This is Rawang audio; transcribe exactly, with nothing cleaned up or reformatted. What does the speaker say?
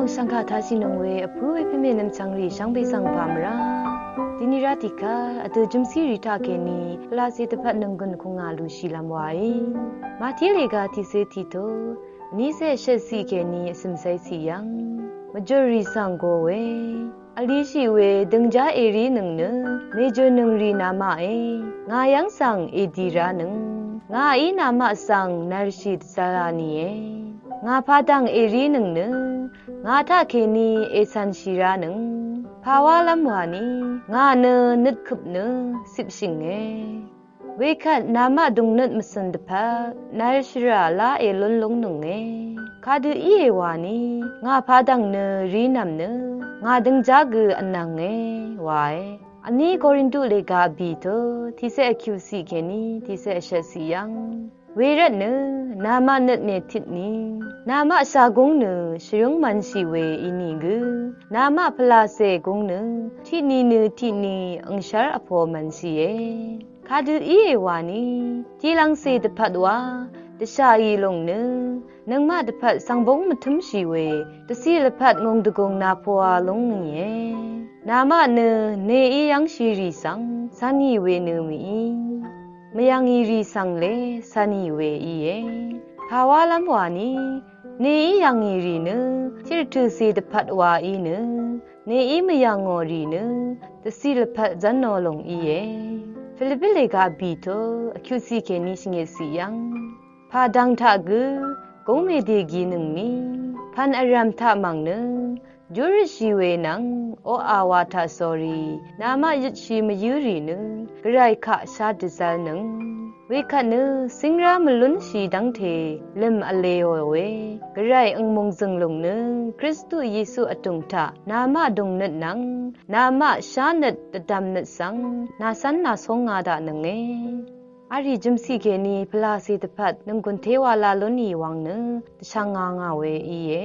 Shvngkà tashì nøng we vpǿ we pvmè nvmchvng rì shvngbe svng pà mvrá dini rá tiqkvt vdø jømsí rì taqkèní pvlacè dvpvt nònggùn kùngà lushìlv́m wae. Màtí lèga tiqcé tiqtut vnícé vshvtciq kèní vcø̀mcé ciq yv́ng mvjø̀rrì svng go we vlishì we døngjá èrí nøng nø mèjø̀nøng rì namaqe. Ngà yv́ng svng èdì rá nøng ngàí namaq svng nvrshì dvzv̄ra nìe. Ngà padv̀ng èrí nøng nø ngà taqkèní ècv̄nshì rá nøng pàwálv́m wani ngà nø nøtkøp nø cipshìnge. Wekvt namaq dùngnøt mvcø̀n dvpvt nvrshvrà lá èlún lúngnønge. Kadø íe wani ngà padv̀ng nø rínv̀m nø ngà døngjá gø vnvnge wae. Vní Korintu lèga vbìtut tiqcé vkyuqciq kèní tiqcé vshvtciq yv́ng wervt nø namaq nøt mètitni namaq shagúng nø shvrǿng mv̄nshì we inìgø namaq pvlacè gúng nø tiqni nø tiqni angshv́r vpo mv̄nshìe. Kadø íe wani tiqlv̄ngcè dvpvt wa dvshàì lòng nø nøngmaq dvpvt svngbúng mvtǿmshì we dvciq lvpat ngùng dvgùng napoa lúngìe. Namaq nø nèí yv́ngshì rì svng cv̄nì we nø mìí mvyv̀ngì rì svng le cv̄nì we íe. Pàwálv́m wani nèí yv̀ngì rì nø tiqrvtø̀cè dvpvt wa í nø nèí mvyv̀ngò rì nø dvciq lvpat zv́nò lòng íe. Pilipi lèga vbìtut vkyuqciq kèní shvngøtciq yv́ng padv̀ng taq gø gúng mèdègìnøngni pv̀n vrv̀m taq mv̀ng nø júrøtshì we nvng oqà wa taq sórí namaq yøtshì mvyǿ rì nø gvray kaq shá dvzv̄lnøng. Wekvt nø cíngrá mvlúnshì dv́ngte lø̀m vlēò we gvray angmung zø̀nglùng nø Kristu Yesu vdùng taq namaq dùngnøt nvng namaq shánøt dvdv̀mnøt svng nàcv́n nàcónga daqnønge. Arì jø̀msì kèní pvlacè dvpvt nònggùn téwa la lúnì wvng nø dvshvnga ngà we íe.